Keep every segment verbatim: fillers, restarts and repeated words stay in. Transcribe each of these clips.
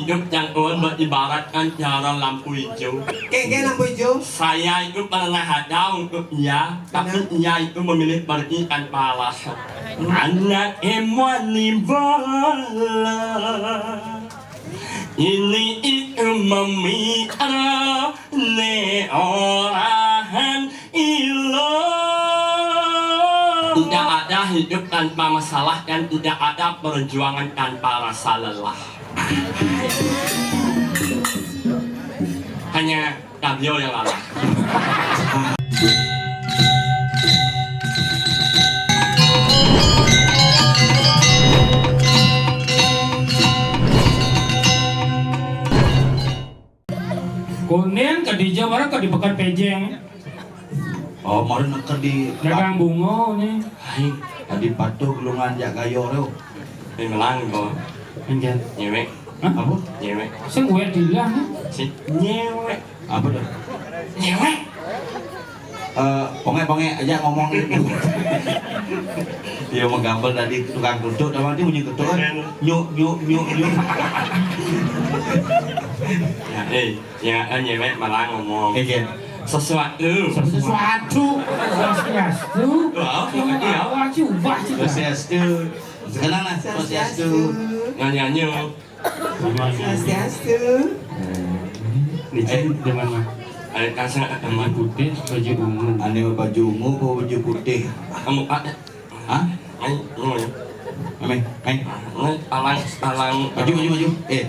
Hidup yang orang beribaratkan tiada lampu hijau. Kengkeng lampu hijau. Saya itu pernah ada untuk ia, tapi ia itu memilih pergi tanpa alasan. Anak emoni bola. Ini itu memikirkan orang ilo. Tidak ada hidup tanpa masalah dan tidak ada perjuangan tanpa rasa lelah. Hanya Tabio yang kalah. Kunin Khadijah baru ke di Pekan Pejeng. Oh, mari neked di dagang bunga nih. Hai, tadi patuh gelungan jak gayo tu. Ini melang, Bang. Enggak. Nyewek. Hah? Apa? Nyewek. Sing gue dilah nih. Si nyewek. Apa tu? Nyewek. Eh, ponge-ponge aja ngomong gitu. Dia menggambel tadi tukang kutuk, apa dia bunyi kutuk kan? Nyuk, nyuk, nyuk, nyuk. Ya, eh, ya, eh, nyewek malah ngomong. Iya. Sesuatu. Sesuatu. Swastiastu. Wah, iya. Wah, coba, coba. Swastiastu. Sekarang lah, swastiastu. Nyanyi-nyanyi. Swastiastu. Ini cing zaman mah. Ada kasar, ada mah. Baju putih, baju ungu. Ane baju ungu apa baju putih? Kamu, ah, eh. Hah? Ayo, ayo. Ame, ayo. Ayo, alang, alang. Maju, maju, maju. Eh.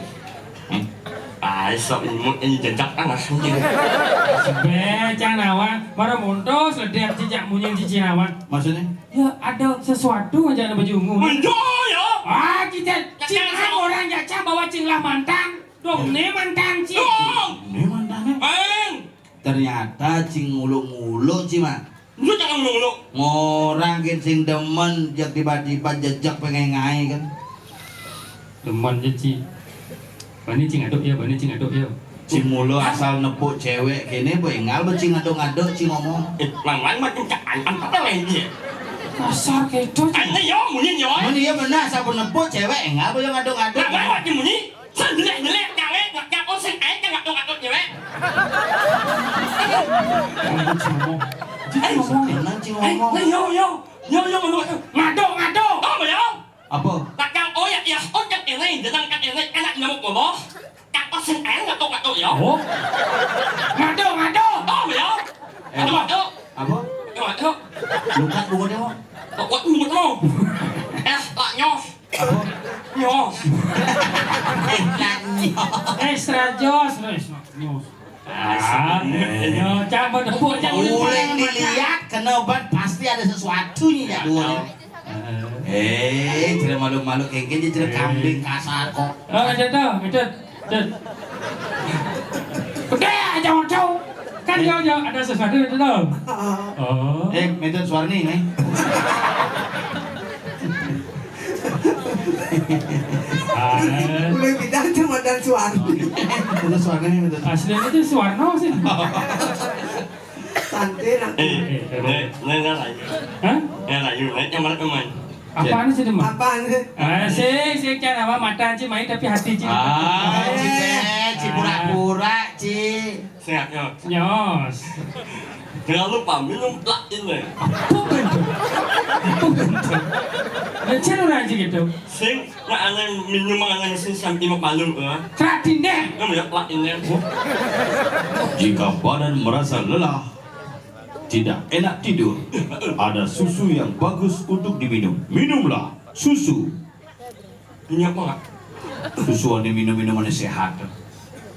Hmm. Ah, sok imut ini jejak kan aslinya. Sebe, cang nawan, para montos, ledek cicak munyi cici nawan. Maksudnya? Ya, ada sesuatu aja ada baju ungu. Mendo ya. Ah, kita, cing orang ya, cang bawa cing lah mantang. Dong, ne mantang, cing. Dong. Ne mantang, eh? Bang. Ternyata cing nguluk-nguluk, cing, mah. Lu jangan nguluk-nguluk. Ngorang kin sing demen, jak tiba-tiba jejak pengen ngai kan. Demen je, cing. Bani cing aduk ya, bani cing aduk ya. Cing mula asal nepuk cewek kene, bu engal be cing ngaduk-ngaduk, cing ngomong. Eh, lang lain macam cak an, an apa lain dia? Kasar kedo. An yo, munyi yo. Mun iya bener, asal pun nepuk cewek engal be ngaduk-ngaduk. Lang lain macam munyi. Sing jelek-jelek, cang, eh, ngaduk, ngaduk, sing ae, cang ngaduk-ngaduk cewek. Kamu cing ngomong. Cing ngomong. Bener, cing ngomong. Eh, yo, yo. Yo, yo, yo. Ngaduk, ngaduk. Oh, yo. Apa? Kacang, oh ya, ya, oh, cang ini, jenang cang ini, enak nyamuk bobo. Cang, oh, sing ae, ngaduk, ngaduk, yo. Oh. Ngaduk, ngaduk. Oh, yo. Eh, ngaduk, ngaduk. Apa? Ngaduk, ngaduk. Lukat bungut, Mo. Lukat bungut, Mo. Eh, tak nyos. Apa? Nyos. Eh, tak nyos. Eh, serajos, wes, nyos. Ah, yo, coba tepuk, coba. Uleng dilihat, kena obat, pasti ada sesuatu ni, ya, dua ni. Eh, cerita malu-malu, kayak gini, cerita kambing kasar kok. Oh, ada tu, ada. Dut. Udah, jangan tahu. Kan dia, dia ada sesuatu itu tu. Oh. Eh, Metut Suwarni ni. Ah. Boleh bilang cuma dan Suwarni. Metut Suwarni, Metut. Aslinya tu Suwarno sih. Santai lah. Eh, eh, eh, eh, eh, eh, eh. Hah? Eh, lah, you, eh, yang mana teman? Apaan sih, Demak? Apaan sih? Ah, sih, sih, kan apa, mata Ci main tapi hati Ci. Ah, Ci, eh, Ci pura-pura, Ci. Sehat, nyos. Nyos. Jangan lupa minum plak ini. Apa bentuk? Apa bentuk? Lecen orang aja gitu. Sing, nak aneh minum, aneh sing sampai mau palu, eh. Kerak dinding. Kamu ya, plak ini. Jika badan merasa lelah, tidak enak tidur, ada susu yang bagus untuk diminum. Minumlah susu. Ini apa nggak? Susu ane minum-minum ane sehat.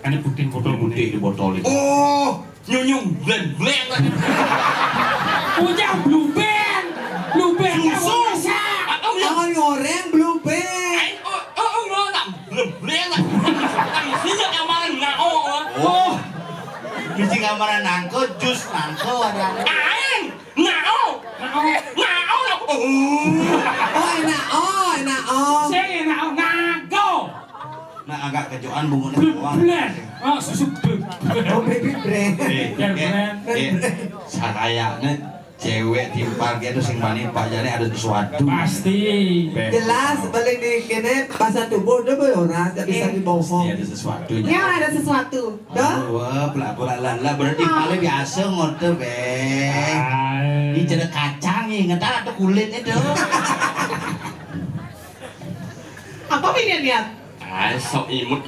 Ane putih botol putih di botol itu. Oh, nyunyum blend blend. Ujang blue band. Blue band. Susu. Atau yang awan ngoreng blue band. Oh, oh, oh, ngoreng. Blend blend. Sini yang mana nggak, oh, oh. Oh. Bisi kamar nangko, jus nangko ada. Aing, nao. Nao. Nao lah. Oh. Oh, enak, oh, enak, oh. Sing enak, oh, nago. Nah, agak kejoan bungunya doang. Blend. Oh, susu blend. Oh, baby blend. Eh, blend, eh, blend. Eh, sarayana. Cewek timpal gitu sing mani pajane ada sesuatu. Pasti. Jelas, balik di kene, bahasa tubuh udah boy orang, nggak bisa dibohong. Pasti ada sesuatu. Ya, ada sesuatu. Dah. Wah, pelaku lalala berarti paling biasa ngote be. Ini cerita kacang nih, ngetar atau kulit itu. Apa pilihan dia? Ah, sok imut.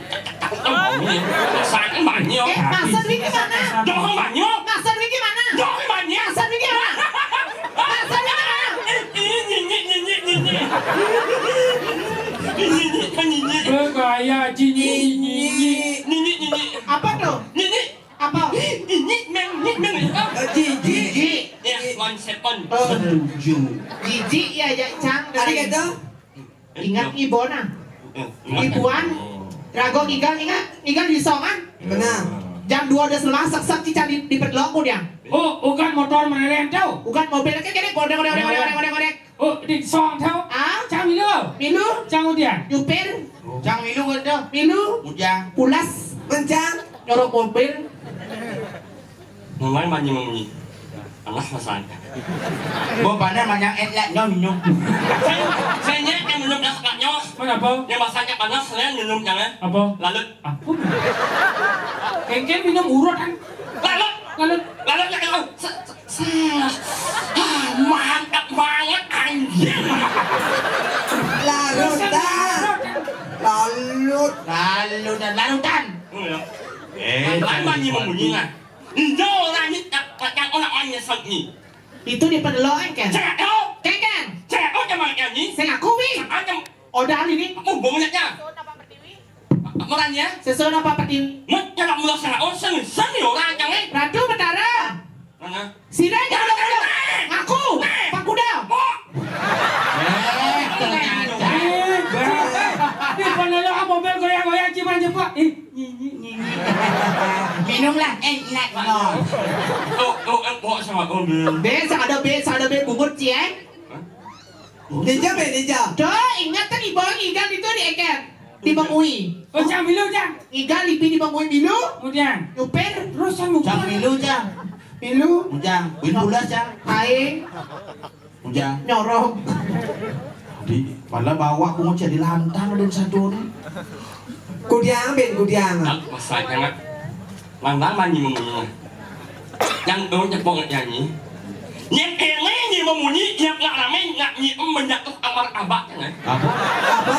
Maunya. Saya banyak. Eh, maksud Wiki mana? Jangan banyak. Maksud Wiki mana? Jangan banyak. Maksud Wiki mana? Maksud Wiki mana? Ini nyinyik, nyinyik, nyinyik. Ini nyinyik, kan nyinyik. Bergaya, nyinyik, nyinyik. Nyinyik, nyinyik. Apa tuh? Nyinyik. Apa? Nyinyik, meng, nyinyik, meng. Jijik. Ya, one second. Setuju. Jijik ya, ya, Cang. Ada kata? Ingat ibu nah. Ibuan, rago ngigal, ingat, ngigal di songan. Benar. Jam dua belas lemas, sek-sek cica di, di pedlong ku dia. Oh, ugan motor merelen tau. Ugan mobil, kayak gini, godek, godek, godek, godek, godek, godek. Oh, di song tau. Ah? Cang milu. Milu. Cang udian. Nyupir. Cang milu, godek. Milu. Ujang. Pulas. Mencang. Nyorok mobil. Ngomong banyak memunyi. Alah, masalahnya. Bo, pandai banyak et lah, nyong, nyong. Saya, saya nyek yang minum dah, Kak, nyong. Mana apa? Yang masaknya panas, saya minum jangan. Apa? Lalut. Apa? Kengkeng minum urut kan? Lalut. Lalut. Lalut, ya, kalau se-, se-, se-, ah, mantap banget, anjir. Larutan. Lalut. Lalutan. Larutan. Iya. Eh, banyak memunyi, nah. Ndo, langit tak pacang orang main nyesek ni. Itu di pedelo engken. Cek, oh. Kengken. Cek, oh, jangan nyanyi. Sing aku wi. Aja. Odal ini. Aku bonyaknya. Meranya. Sesuai apa peti? Nek, jangan mula sana. Oh, seni, seni orang aja, eh. Ratu Betara. Mana? Sira jangan mula. Aku. Pak Kuda. Eh, ternyata. Eh, bah. Ini mobil goyang-goyang, ciman jepok. Ih, nyinyik, nyinyik. Minumlah, eh, enak, no. Oh, oh, eh, bawa sama, oh, minum. Be, sing ada be, sing ada be bungut, Ci, eh. Ninja be, ninja. Tuh, ingat kan ibu ngigal itu di eker, di bengui. Oh, cang milu, cang. Ngigal lipi di bengui milu. Kemudian. Nyupir. Terus cang nyupir. Cang milu, cang. Milu. Ujang, bin pulas, cang. Aing. Ujang. Nyorong. Di, malah bawa aku mau jadi lantang dan satu ni. Kudiang, bin, kudiang. Masanya nggak. Lantang mah nyi memunyi. Yang dong cepok nggak nyanyi. Nyet ini nyi memunyi, nyet nggak rame, nggak nyi em menjatuh amar abak, kan? Apa? Apa?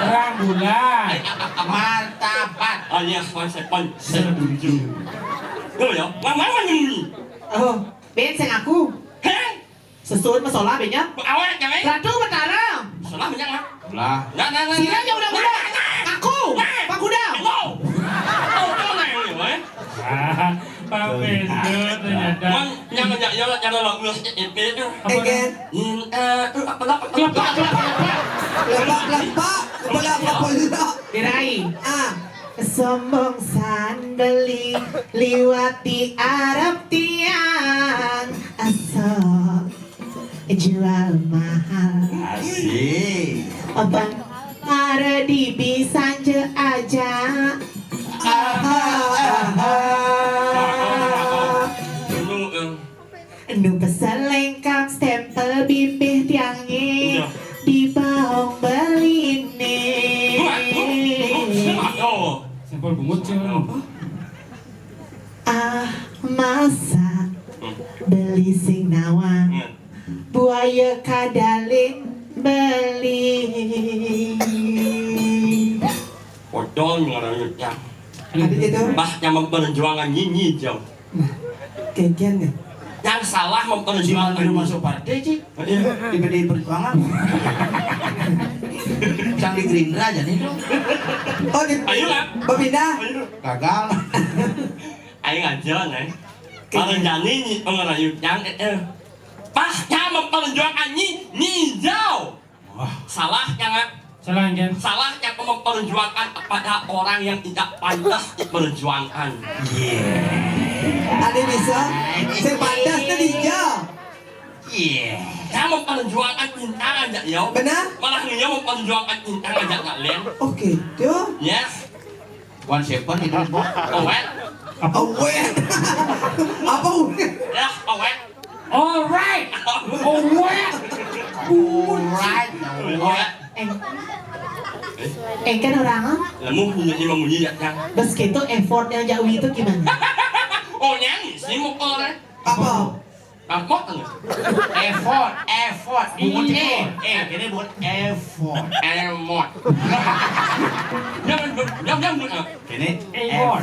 Terang bulan. Martabat. Alias one seven. Setuju. Tuh ya, lantang mah nyi memunyi. Oh, ben sing aku. Heh? Sesuai masalah banyak. Awak jangan. Ratu Betara. Salah banyak lah. Lah. Nah, nah, nah. Sira aja udah, udah. Aku. Pak Kuda. Enggak. Oh, kau naik dulu, eh. Ah, Pak Pedro ternyata. Yang ngajak ya lah, cara lagu itu. Again. Apa? Lepak, lepak, lepak. Lepak, lepak. Kepala, kepala. Dirai. Ah. Sombong san beli liwat di Arab tiang, asal jual mahal. Asik. Abang mare di bisance aja. Aha, aha. Nu peselengkap stempel bibih tiange. Iya. Dibaong beline. Wah, wah, wah, wah. Oh. Stempel bungut sih. Ah, masa beli sing nawang. Buaya kadalin beli. Odol ngarayutnya. Ada gitu. Bah, yang memperjuangan nyinyik, jauh. Nah, kegian nih. Yang salah memperjuangkan. Cuma masuk partai, Ci. Iya. Di P D I Perjuangan. Sang di Gerindra jadi itu. Oh, di. Ayo lah. Berpindah. Ayo. Gagal. Ayo aja, Neng. Kalau jani nyi pengerayut yang, eh, eh. Pas yang memperjuangkan nyi, nyi jauh. Wah. Salahnya, Ngak. Salahnya. Salahnya kau memperjuangkan kepada orang yang tidak pantas diperjuangkan. Iya. Ada bisa? Saya pantas tuh dia. Iya. Saya memperjuangkan cinta aja, yo. Benar? Malah dia memperjuangkan cinta aja, Kak Len. Oke, tuh. Yes. One seven itu, Bos. Awet. Awet. Apa awet? Ya, awet. Alright. Alright. Alright. Alright. Eh. Eh, kan orang, ah? Lemuh munyi, munyi ya, Jang. Bes gitu effortnya Jawi itu gimana? Oh, nyanyi sih mukul, eh. Apa? Apa? Effort, effort. Iya. Eh, eh, ini bukan effort. Emot. Jangan, jangan, jangan. Ini effort.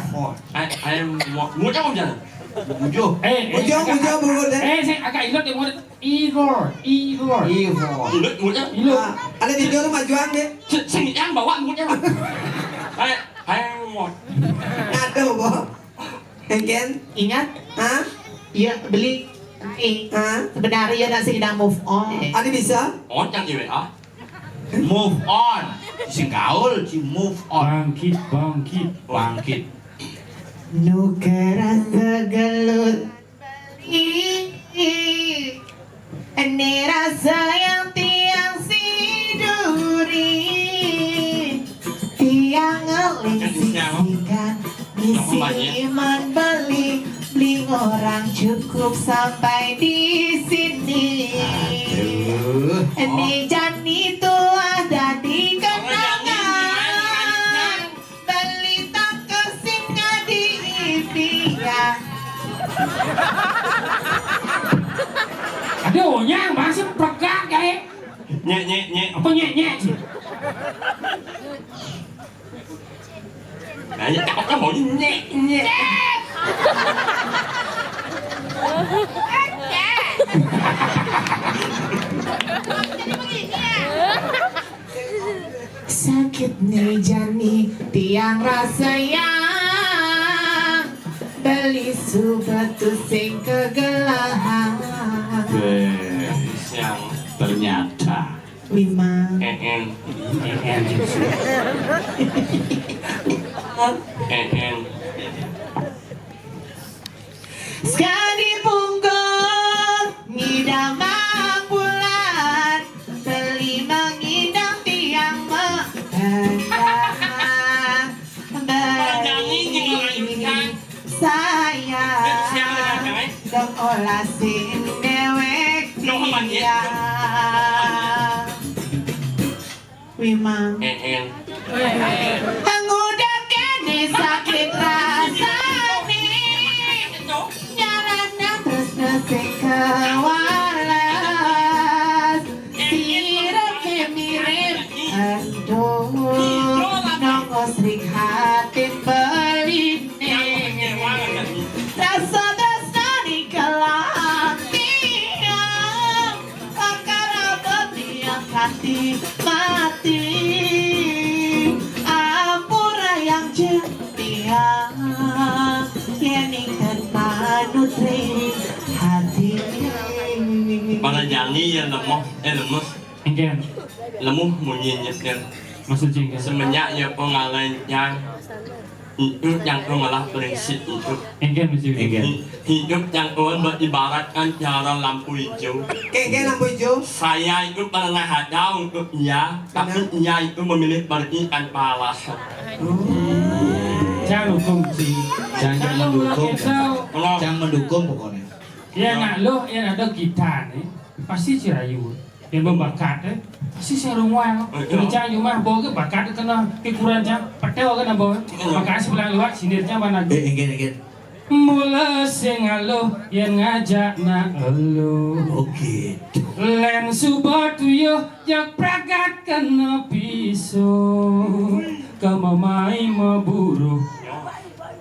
Effort. Eh, emot. Bukan, jangan. Ujo. Eh, eh, Ujo, agak, Ujo, bukan, eh. Eh, sing agak ilut ya, mulut. Igor, Igor. Igor. Ilut, mulut. Ilut. Ah, ada di jauh majuan deh. Se-, sing yang bawa mulutnya. Hai, hai, mulut. Aduh, Bo. Engken? Ingat? Hah? Iya, beli. Eh, hah? Sebenarnya nak sing move on. Ada bisa? On yang di W A. Move on. Sing gaul, sing move on. Bangkit, bangkit. Bangkit. Nu kerasa gelut. Ini rasa yang tiang siduri, tiang ngeling sisikan, ngisi iman beli, beli orang cukup sampai di sini. Aduh. Ini jani tuah dadi kenangan. Beli tangkes sing ngadi impian. Aduh, nyang, masih pegat, kayak. Nyek, nyek, nyek. Apa nyek, nyek sih? Nah, ya, cakep kan maunya nyek, nyek. Jadi begini ya. Sakit nih jani tiang rasa yang beli subat sing kegelahan. Beh, siang ternyata. Wimang. En, en. En, en, justru. En, en. Sekali bungkus ngidam bulan, beli mengidam tiang mengenang. Beli sayang dong olah sing dewek tiang. Wimang. Ngudah kene sakit rasane, nyarana tresna sing kewalas. Sira ke mirip endun, nongos ring hatin beline. Rasa tresnane kelantiang. Pakar abot niat kanthi mati, ampura yang jentiang, yen ingkang manut ring hati. Para jani yang lemoh, eh, lemes. Inggih. Lemuh munyi nyetir. Maksud jingga. Semenjak ya pengalaman yang Idup yang mengolah prinsip idup. Inggih, Mas Yudi. Inggih. Hi-, hidup yang tuan beribaratkan tiada lampu hijau. Kengke lampu hijau. Saya itu pernah ada untuk ia, tapi ia itu memilih pergi tanpa alasan. Cang dukung, Ci. Cang mendukung. Cang mendukung pokoknya. Ya, nak lo, ya ada kita nih. Pasti Cirayu. Yen bakat, eh, pasti sarungwang. Betul. Yen cang jumah bo ke bakat kena kekuran cang, petel kena bo. Betul. Bakat sebelah luar, sindir cang mana. Eh, inggih, inggih. Mula sing aluh yen ngajak nak elu. Oh, gitu. Len suba tuyuh jak pragat kena piso. Kemamai maburu.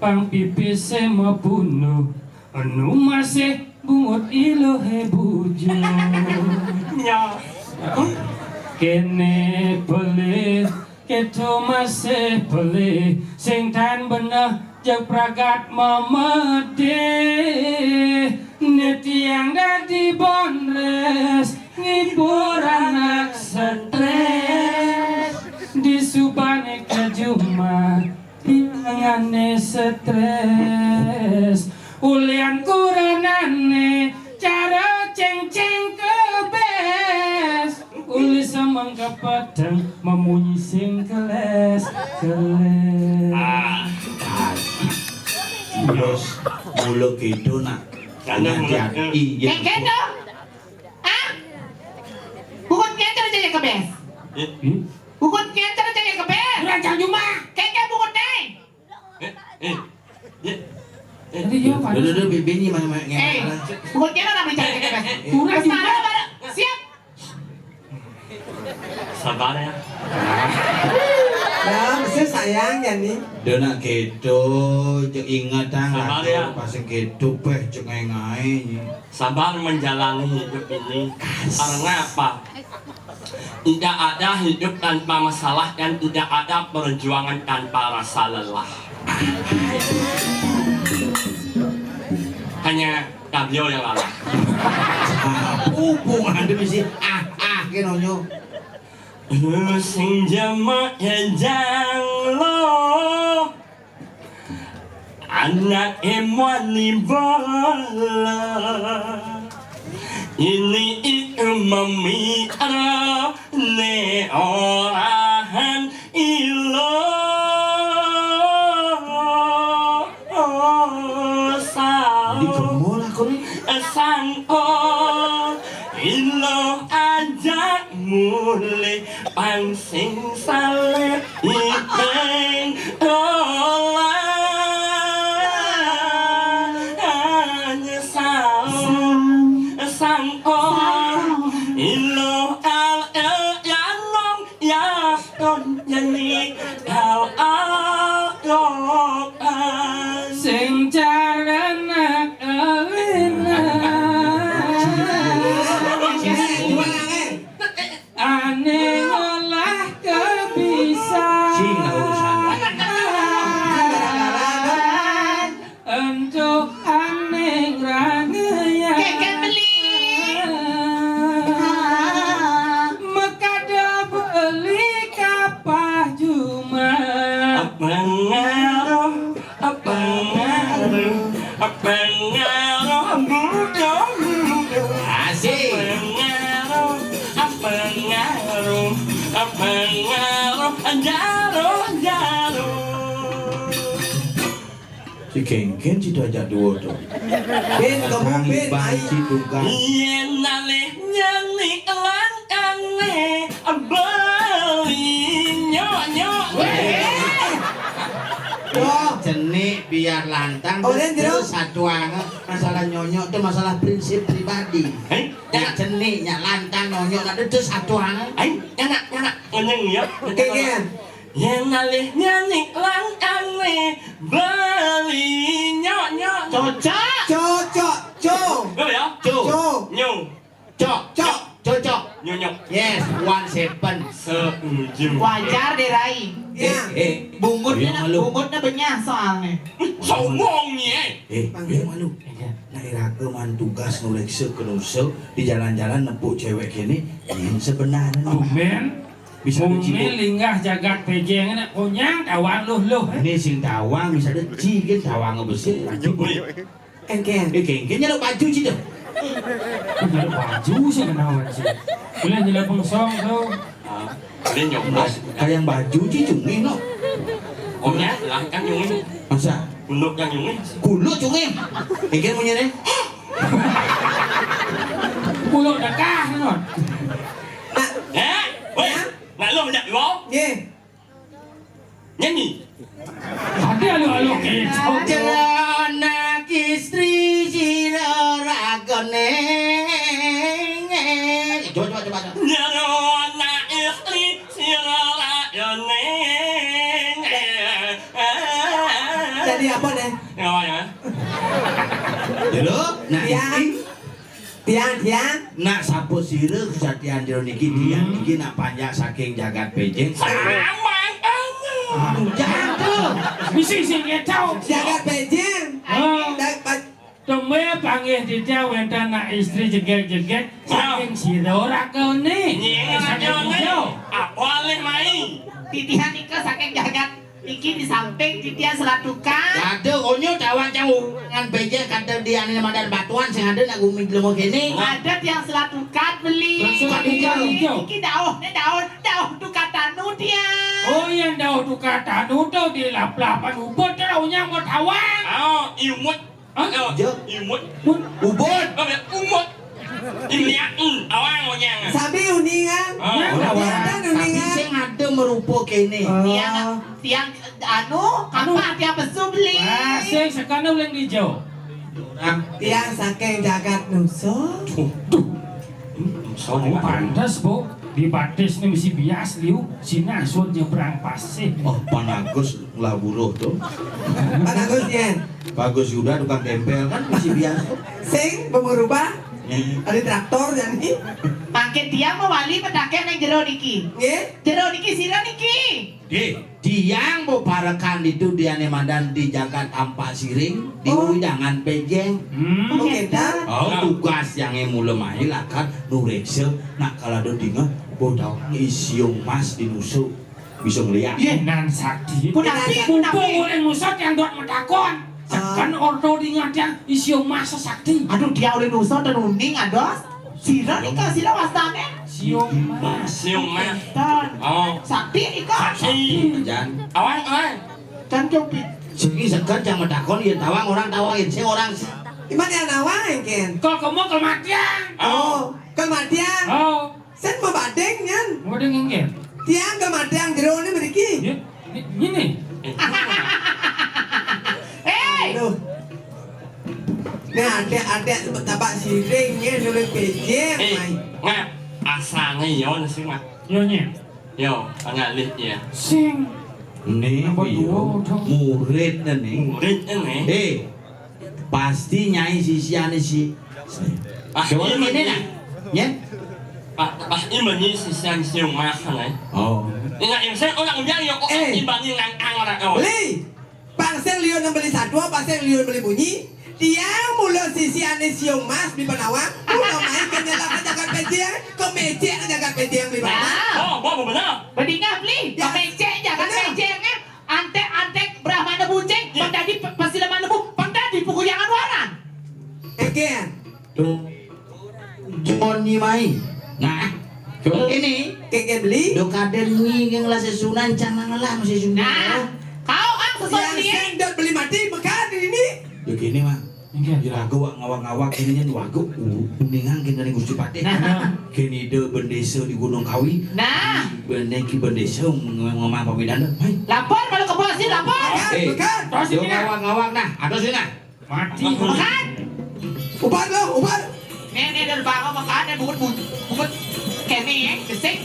Pang pipise mabunuh. Enu masih bungut iluhe bujur. Nya. Kene pelih, keto masih pelih, sing tan beneh jak pragat memedih. Ne tiang dadi bonres, ngibur anak stres. Disubane ke jumah, Bilangane stres, ulian kuranane cara cengceng kebes. Uli semeng kepeteng memunyi sing keles, keles. Ah, ah. Terus mulu gitu, nak. Kandang. Iya. Kéké to. Hah? Bungut kéké cara jaya kebés. Hmm? Bungut kéké cara jaya kebés. Rancang jumah. Kéké bungut deh. Eh, eh. Ya. Eh. Tadi dia apa? Duh, duh, duh, bibirnya mana, mana, eh, mana? Bungut kéké orang mencari kebés. Kurang juga. Siap. Sabar ya. Ya, mesti sayang ya nih. Dia nak gitu, cek ingat ah, sabar ya. Pas gitu, peh, cek ngai-ngai. Sabar menjalani hidup ini. Karena apa? Tidak ada hidup tanpa masalah dan tidak ada perjuangan tanpa rasa lelah. Hanya Kabio yang kalah. Pupung ada misi ah ah ke nonyo. Sing jamak jang lo. Anak emoni bola. Ini itu mami ne orahan ilo. Di kemul aku nih. Sangko ilo ajak mulih pangsing saleh ipeng dolan sangko ilo al yanong ya ton nyanyi kau ayokan. Sing caranak awina. Ane ngolah kepisah. Sing lah urusan. Entuk aning rangeyan. Kéké beli. Mekada beli kapah jumah. Pengaruh, pengaruh, pengaruh muda-muda. Asik. Pengaruh, pengaruh, pengaruh jaruh-jaruh. Si Kéngkén situ aja duo tuh. Bin, kamu bin, ai. Yén alih nyanyi langkangé beli nyok-nyok. Wah. Cenik biar lantang. Oh, terus satu anget. Masalah nyonyok itu masalah prinsip pribadi. Hei? Nyak cenik, nyak lantang, nyonyok, nak itu satu anget. Hei? Nyanak, nyanak. Ngenyeng ya. Oke, Gen. Yén alih nyanyi langkangé beli nyok-nyok. Cocok. Cocok, co. Betul ya? Co. Co. Nyo. Cok. Cok. Cocok. Nyonyok. Yes, one seven. Setuju. Wajar deh, Rai. Ya. Eh, eh. Bungutnya, bungutnya benyah soalnya. Songong nih, eh. Eh, panggil malu. Iya. Nah, iraga man tugas nureksa kenusa di jalan-jalan nepuk cewek kene, yang sebenarnya. Tumben. Bisa mumi diciduk. Linggah jagat pejeng nak konyang tawang luh-luh, eh. Ini sing tawang bisa deci, kan tawang besi. Aduh. Kéngkén. Eh, Kéngkén nyeluk baju ci tuh. Nyeluk baju sih kenawan sih. Boleh nyeluk pengsong tuh. Ah, boleh nyoblos. Kayak baju ci cungih no. Omnya lah kan cungih. Masa? Kuluk kan cungih. Kuluk cungih. Kéngkén punya deh. Kuluk dekah no. Eh, weh, nak lo mendak dua? Ye. Nyanyi. Ada lo lo gitu. Jero anak istri sira ragane. Coba, coba, coba, coba. Jero anak istri sira ragane. Jadi apa deh? Apa ya? Dulu, nah, ya. Tiang, tiang. Nak sapa sira kesatian jero niki, tiang niki nak panjak saking jagat Pejeng. Samang kamu. Ah, jangan tuh. Mesti sing ngetau. Jagat Pejeng. Ah. Dak pa- Tumbe panggih titiang wénten nak istri jegég-jegég saking sira ora kene. Nying saking ragane. Ijo. Apa alih mai? Titiang nika saking jagat. Iki di samping titiang Selatukan. Ada onyo tawang cang ngan beje kata di ane madan batuan sing ada nak gumi delemo kene. Ada tiang Selatukan beli. Selatukan ijo. Iki dauh ne dauh dauh tukatanu tiang. Oh iya dauh tukatanu tuh di lap-lapan ubud tuh unyang mau tawang. Oh, iumut. Hah? Ijo. Imut. Ubud. Ubud. Imut. Imliak, hmm, awang onyang. Sabi uningan. Ah. Uningan, uningan. Tapi sing ada merupa kene. Ah. Tiang, tiang, anu, kapah tiang pesu beli. Wah, sing sekana uling dijo. Tiang saking jagat Nusa. Duh. Hmm, Nusa. Oh, pantes, Bu. Di batis ni mesti bias liu, sinah suud nyebrang pasih. Oh, Pan Agus ngelah buruh tu. Pan Agus, nyen. Bagus Yuda tukang tempel kan mesti bias tu. Sing, berubah. Hmm. Ada traktor jani. Mangkin tiang mawali mataken nang jero niki. Nggih. Jero niki sira niki. Dih, tiang beparekan ditu diane madan di jagat Ampak Siring, di Oh. Ujangan Pejeng. Hmm. Oh, gitu. Oh, tugas tiange mula mai lakar nureksa nak kala do dinga bo tau ngisi emas di Nusa. Bisa ngeliat. Yeh, nan sakti. Punapi, punapi. Mumpung uling Nusa tiang dot matakon. Seken orto dinga tiang isi emas sakti. Aduh, dia uling Nusa dan uning ados. Sira nika, sira wastane? Siung Mas. Siung Mas. Ten. Oh. Sakti nika. Sakti. Jan. Awang, awang. Jan jong pi. Sing seken jang matakon yen tawang orang tawang yen sing orang sing. Iman yen awang, ken. Kal kemo kal matiang. Oh, kal matiang. Oh. Sen mabading nyen. Mabading nyen. Tiang kal matiang jero ni mriki. Ya, ni, ngene. Hei. Aduh. Nah, adek-adek sebut tapak siring ya, nulung pejeng, eh, mai. Ngap, asane yo nasi ngap. Yo, nye. Yo, pangalih ya. Sing. Ni, apa yo, dua, dong? Murid ni. Murid ni. Eh, pasti nyai sisiane si. Ah, coba iya, ngene, iya. Nah. Nye? Pak, Pak, ini sisian siung mas, kan, eh? Oh. Ingat, ingat, saya orang bilang, yo, kok eh. Imbangi ngangkang orang kau. Beli. Pang sing liu nang beli satwa, pang sing liu nang beli munyi. Tiang mula sisiane siung mas beli panawang, mula mai ke nyelak ke jagat pejeng, ke mecek ke jagat pejeng beli panawang. Nah. Oh, oh, benar. Bedingah beli, ya. Ke mecek jagat pejeng, eh. Antek-antek Brahmana bunceng, ya. Pang dadi pe-, pasilaman lebu, pang dadi pukuyangan waran. Eken. Tu. Joni mai. Nah, ini. Keke beli. Do kaden ngi ngeng la sesunan cang ngelah sesunan. Nah, kau ang sesuatu yang ni, eh. Sing dot beli mati, mekan ini. Yo kene, Mak. Nggih. Yen aku wak ngawak-ngawak kene nyen wagu u-, uningan kene ning Gusti Patih. Nah. Kene de bendesa di Gunung Kawi. Nah. Bene ki bendesa ngomong pamidan. Hai. Lapor kalau ke polisi, lapor. Eh, bukan. Terus yo ini, nah. Ngawak-ngawak nah, ada sini nah. Mati. Makan. Ubar lo, ubar. Nih, nih, dari bawah makan, nih, bungut, bungut, bungut. Kene, ya, gesek.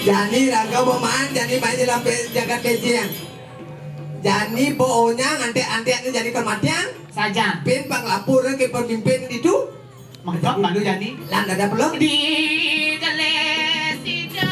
Jani raga bo maan, jani main di lampe jagat kecil. Jani bo onyang antek-antek ni jani kematian. Saja. Pin pang lapor ke pemimpin itu. Mantap, lalu jani. Lan dada pelong. Di geles sidang.